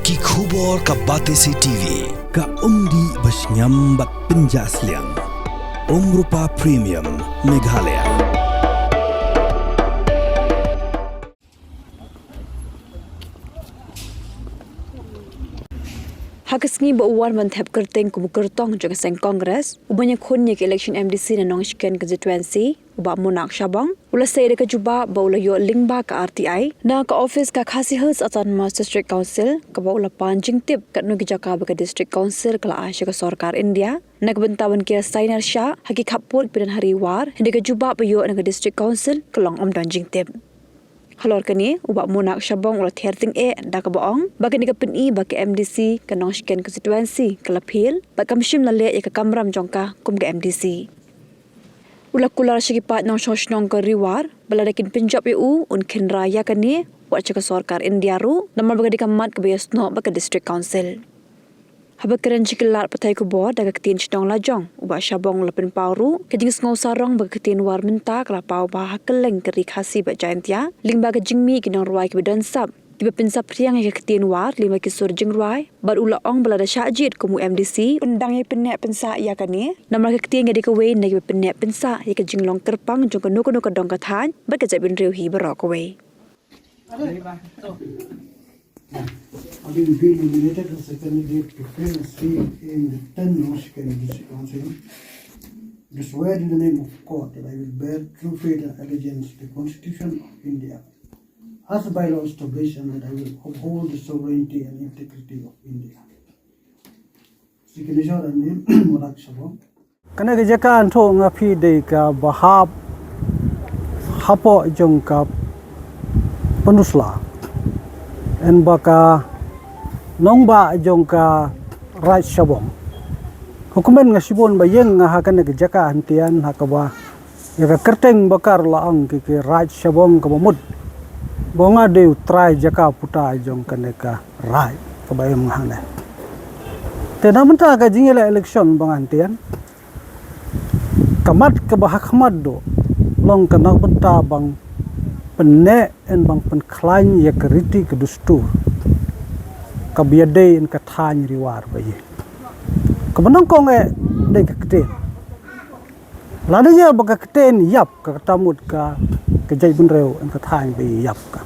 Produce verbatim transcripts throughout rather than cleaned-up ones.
Ki khubor ka Batesi T V. Ka umdih ba shngiam bad pynjah sliang. Umrupa Premium Meghalaya. Ha ka sngi ba u wan ban thep kyrteng kum u kyrtong jong ka seng Congress, u ban ïakhun ïa ka election M D C na Nongshken constituency, u Bah Munak Shabong, u la sei da ka jubab ba u la ïoh lyngba ka R T I na ka office ka Khasi Hills Autonomous District Council, kaba u la pan jingtip katno ki jaka ba ka District Council ka la ai sha ka sorkar India na ka bynta ban kiar sainar shah ha ki khappud ba don ha Ri War, hynrei ka jubab ba ïoh na ka District Council ka long ym don jingtip. Halor kane, u Bah Munak Shabong u la ther tyngeh da kaba ong ba kane ka pyni ba ka M D C ka Nongshken constituency ka la phil bad kam shym la leh ïa ka kamram jong ka kum ka M D C. U la kular sha ki paid nongshong shnong ka Ri War ba lada kin pynjop ïa u, un khynra ïa kane wat sha ka sorkar India ruh, namar ba ka dei ka mat kaba ïasnoh bad ka District Council. Haba kren sha ki lad pathai khubor da ka ktien shnong lajong, u Bah Shabong u la pynpaw ruh ka jingsngew sarong ba ka ktien War mynta ka la paw bha ha kylleng ka Ri Khasi bad Jaintia lyngba ka jingmih ki nongrwai kiba don sap, kiba pynsaphriang ïa ka ktien War lyngba ki sur jingrwai, bad u la ong ba lada shah jied kum u M D C, un dang ïai pynneh pynsah ïa kane, namar ka ktien ka dei kawei na kiba pynneh pynsah ïa ka jinglong kyrpang jong kano kano ka dong ka thaiñ bad ka jaitbynriew hi baroh kawei. Having been nominated as a candidate to fill a seat in the ten Nongshken District Council, do swear in the name of God that I will bear true faith and allegiance to the Constitution of India, as the bylaw established, and that I will uphold the sovereignty and integrity of India. Signature and name, Munak Shabong. Kane ka jaka nto nga phi dei kaba hap hapoh jong ka Pynursla, en ba ka nongbah jong ka Raid Shabong. Hukumen nga shibun ba ïeng nga ha kane ka jaka hyntian ha kaba ïa ka kyrteng ba kar la ong ki ki Raid Shabong kaba mut ba nga dei u trai jaka puta jong kane ka raid kaba em nga hangne. Te na mynta ka jingïaleh election ba nga hyntian, ka mat kaba ha khmat duh long ka na bynta ban pynneh en ban pynkhlaiñ ïa ka riti ka dustur kaba ïadei en ka thaiñ Ri War ba ïeit. Kaba nyngkong eh dei ka ktien. Lada ïa ba ka ktien ïap ka, kata mut ka, ka jaitbynriew en ka thaiñ ba ïap ka.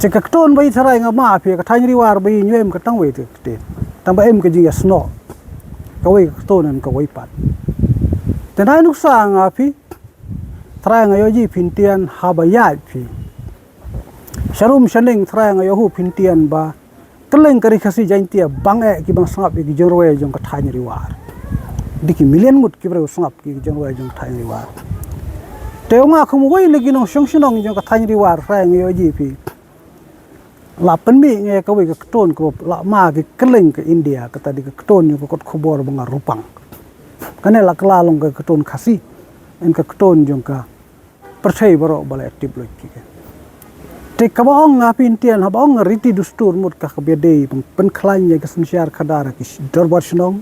Te ka ktien ba i tharai nga ma phi ka thaiñ Ri War ba i ñiewem ka tang wei te ka ktien. Tang ba em ka jingïasnoh. Kawei ka ktien en kawei pat. Te nai nuksa nga phi tharai nga ïohi phi hyntian haba ïaid phi sharum shaning, tharai nga ïohi phi hyntian ba kylleng ka Ri Khasi Jaintia bang eh ki bang sngap ïa ki jingrwai jong ka thaiñ Ri War. Dei ki million ngut ki briew sngap ki jingrwai jong ka thaiñ Ri War. Te nga kum uwei na ki nongshong shnong jong ka thaiñ Ri War, tharai nga ïohi phi la pynmih nga ïa kawei ka ktien kaba la ma ki kylleng ka India, kata dei ka ktien jong ka kot khubor ba nga rupang. Kane la kylla long ka ktien Khasi, en ka ktien jong ka pyrthei baroh ba la tip lut ki. Te kaba ong nga phi hyntian haba ong riti dustur mut ka kaba ïadei ban pynkhlaiñ ïa ka synshar khadar ki dorbar shnong,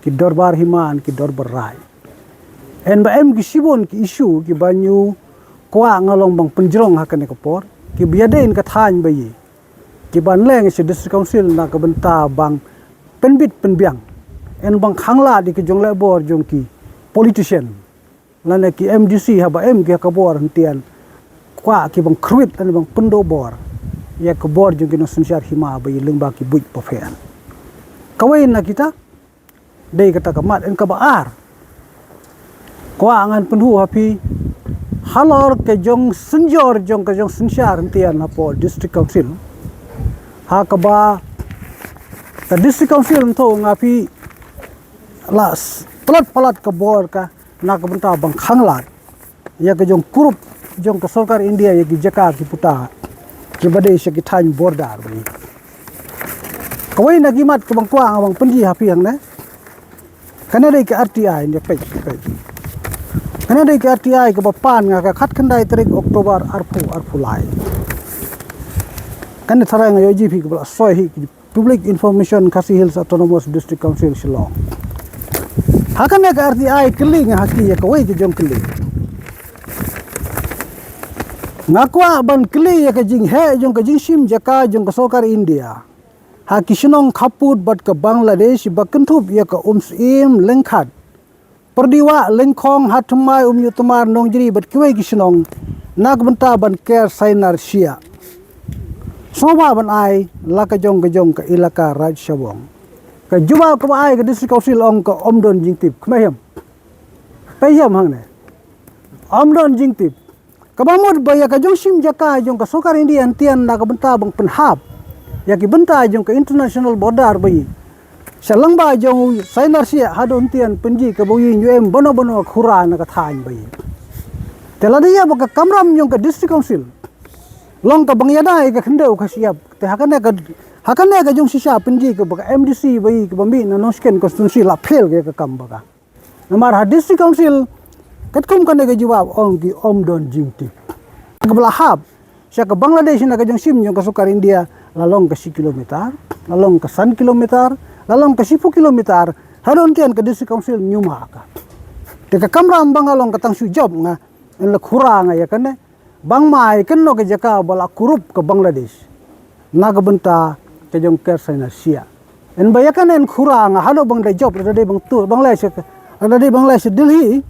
ki dorbar hima, ki dorbar raid. En ba em ki shibun ki issue kiba ngi kwah nga long ban pynjrong ha kane ka por, kiba ïadei en ka thaiñ ba ïeit, kiba nleng sha District Council na ka bynta ban pynbit pynbiang, en ban khanglad ïa ki jong lehbor jong ki politician lane ki M D C haba em ki ha ka bor hyntian, kwah ki ban kyrwit lane ban pynduh bor ïa ka bor jong ki nongsynshar hima ba ïeit lyngba ki buit bapher. Kawei na kita dei kata ka mat. En kaba ar, kwah ngan pynhuh ha phi halor ka jong synjor jong ka jong synshar hyntian hapoh District Council, ha kaba ka District Council nto nga phi la s-, palat palat ka bor ka na ka bynta ban khanglad ïa ka jong kurup jong ka sorkar India ïa ki jaka ki puta kiba dei sha ki thaiñ border ba ïeit. Kawei na ki mat kaba kwah nga ban pynjih ha phi hangne, kane dei ka R T I, ne peit, peit. Kane dei ka R T I kaba pan nga ka khatkhyndai tarik October arphew arphew lai. Kane tharai nga ïohi phi kaba la soi hi ki Public Information, Khasi Hills Autonomous District Council, Shillong. Ha kane ka R T I kylli nga ha ki ïa kawei ka jong kylli. Nga kwah ban kylli ïa ka jingheh jong ka jingshim jaka jong ka sorkar India ha ki shnong khappud bad ka Bangladesh ba kynthup ïa ka Umsyiem, Lyngkhat, Pyrdiwah, Lyngkhong, Hathymmai, Umïohtymar, Nongjri bad kiwei ki shnong na ka bynta ban ker sainar shiah. Sngewbha ban ai la ka jong ka jong ka Elaka Raid Shawong. Ka jubab kaba ai ka District Council ong ka ym don jingtip. Kmen ïa phi ïa hangne. Ym don jingtip. Kaba mut ba ïa ka jong shim jaka jong ka sorkar India hyntian na ka bynta ban pynhap ïa ki bynta jong ka international border ba ïohi sha lyngba jong u sainar shiah haduh hyntian pynjih kaba ïohi ïoh em bano bano khura na ka thaiñ ba ïohi. Te lada ïa ba ka kamram jong ka District Council long kaba ngi ïada ïa ka khyndew ka shyiap, te ha kane ka, ha kane ka jong shisha pynjih kaba ka M D C ba ïohi kaba mih na Nongshken constituency la phel ka ïa ka kam ba ka Namar ha District Council katkum kane ka jubab ong ki ym don jingtip. Kaba la hap sha ka Bangladesh na ka jong shim jong ka sorkar India la long ka shi kilometer, la long ka san kilometer, la long ka shiphew kilometer. Haduh hyntian ka District Council ñium ha ka. Te ka kamram ba nga long ka tang shu jop nga, yn la khura nga ïa kane. Bang mai kynno ka jaka ba la kurup ka Bangladesh na ka bynta ka jong ker sainar shiah. Yn ba ïa kane yn khura nga haduh bang da jop da dei bang tu bang lai sha da dei bang lai sha Delhi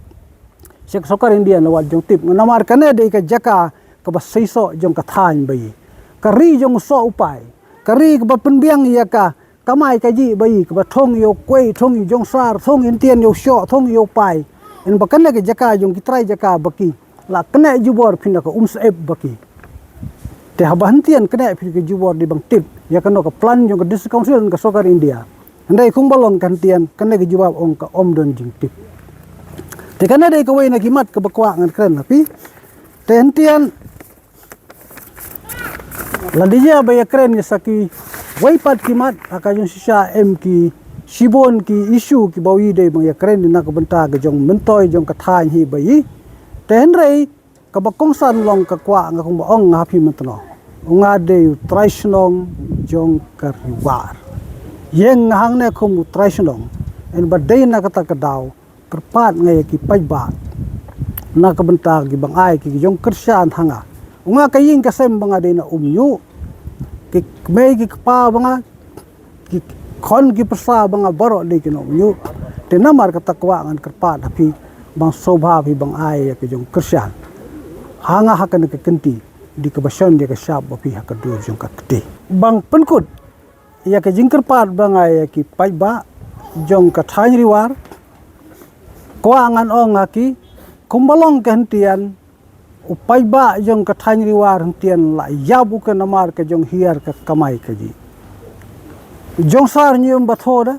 sha ka sorkar India na wat jong tip. Namar kane dei ka jaka kaba seisoh jong ka thaiñ ba ïohi, ka ri jong u soh u pai, ka ri kaba pynbiang ïa ka kamai kajih ba ïohi, kaba thung ïa u kwei, thung ïa u jongsar, thung ïa u ntien, ïa u shoh, thung ïa u pai. Yn ba kane ka jaka jong ki trai jaka ba ki la kane jubor phi na ka Umsyiem ba ki. Te haba hyntian kane phi ka jubor dei bang tip ïa kano ka plan jong ka District Council ka sorkar India. Hynrei kumba long ka hyntian kane ka jubab ong ka ym don jingtip. Te kane dei kawei na ki mat kaba kwah ngan kren ha phi. Te hyntian lada ïa ba ïa kren ïa sa kiwei pat ki mat ha ka jong shisha em ki shibun ki issue kiba ïohi dei bang ïa kren na ka bynta ka jong myntoi jong ka thaiñ hi ba ïohi. Te hynrei kaba kongsan long ka kwah nga kumba ong nga ha phi mynta noh. U nga dei u trai shnong jong ka Ri War. Ïeng nga hangne kum u trai shnong. Yn ba dei na kata ka daw kyrpad nga ïa ki paidbah na ka bynta ki bang ai ki jong kyrshan ha nga. U nga ka ïing ka sem ba nga dei na Umñiuh, ki kmie ki kpa ba nga, ki khon ki pyrsa ba nga baroh dei ki na Umñiuh. Te namar kata kwah ngan kyrpad ha phi bang sngewbha phi bang ai ïa ki jong kyrshan ha nga ha kane ka kynti dei kaba shon ïa ka shap ba phi ha ka dur jong ka kti. Bang pynkut ïa ka jingkyrpad ba nga ïa ki paidbah jong ka thaiñ Ri War. Kwah ngan ong ha ki kumba long ka hyntian u paidbah jong ka thaiñ Ri War hyntian la ïap u ka namar ka jong hiar ka kamai kajih. Jongsar ñium ba thoh da,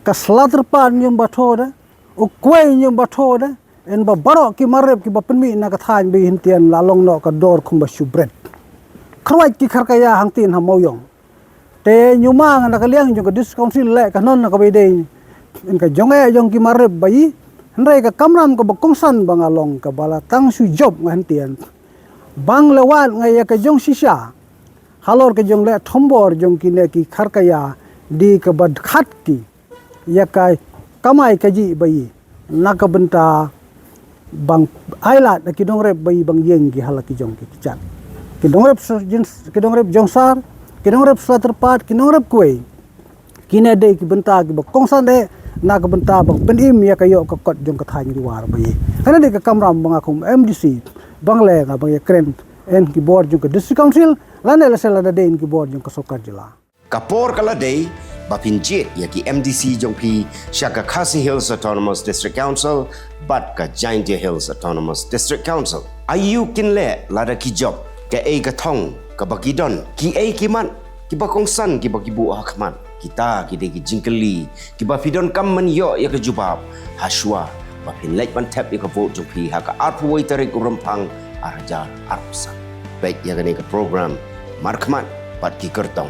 ka sla tyrpad ñium ba thoh da, u kwei ñium ba thoh da. Yn ba baroh ki marep kiba pynmih na ka thaiñ ba ïohi hyntian la long noh ka dor kumba shu bret. Khrwai ki kharkaya hangtien ha Mawiong. Te ñiuma nga na ka liang jong ka District Council leh ka non na kaba ïadei yn ka jong eh jong ki marep ba ïohi. Hynrei ka kamram kaba kongsan ba nga long kaba la tang shu jop nga hyntian. Bang leh wat nga ïa ka jong shisha halor ka jong leh thombor jong kine ki kharkaya dei kaba dkhat ki ïa ka kamai kajih ba ïohi na ka bynta bang ailad na ki nongrep ba ïohi bang ïeng ki ha la ki jong ki kjat. Ki nongrep s-, jins-, ki nongrep jongsar, ki nongrep sla tyrpad, ki nongrep kwei. Kine dei ki bynta kiba kongsan eh na ka bynta bang pynim ïa ka ïoh ka kot jong ka thaiñ Ri War ba ïohi. Kane dei ka kamram ba nga kum M D C bang leh nga bang ïa kren yn ki bor jong ka District Council lane la sela da dei yn ki bor jong ka sorkar jylla. Ka por ka la dei ba phin jied ïa ki M D C jong phi sha ka Khasi Hills Autonomous District Council bad ka Jaintia Hills Autonomous District Council. Aïu kin leh lada ki jop, kaei ka thong kaba ki don, kiei ki mat kiba kongsan kiba ki buh ha khmat? Kita ki dei ki jingkylli kiba phi donkam ban ïoh ïa ka jubab ha shuwa ba phin leit ban thep ïa ka vote jong phi ha ka arphew wei tarik u Rymphang ar hajar arphew san. Peit ïa kane ka program Markhmat bad ki kyrtong.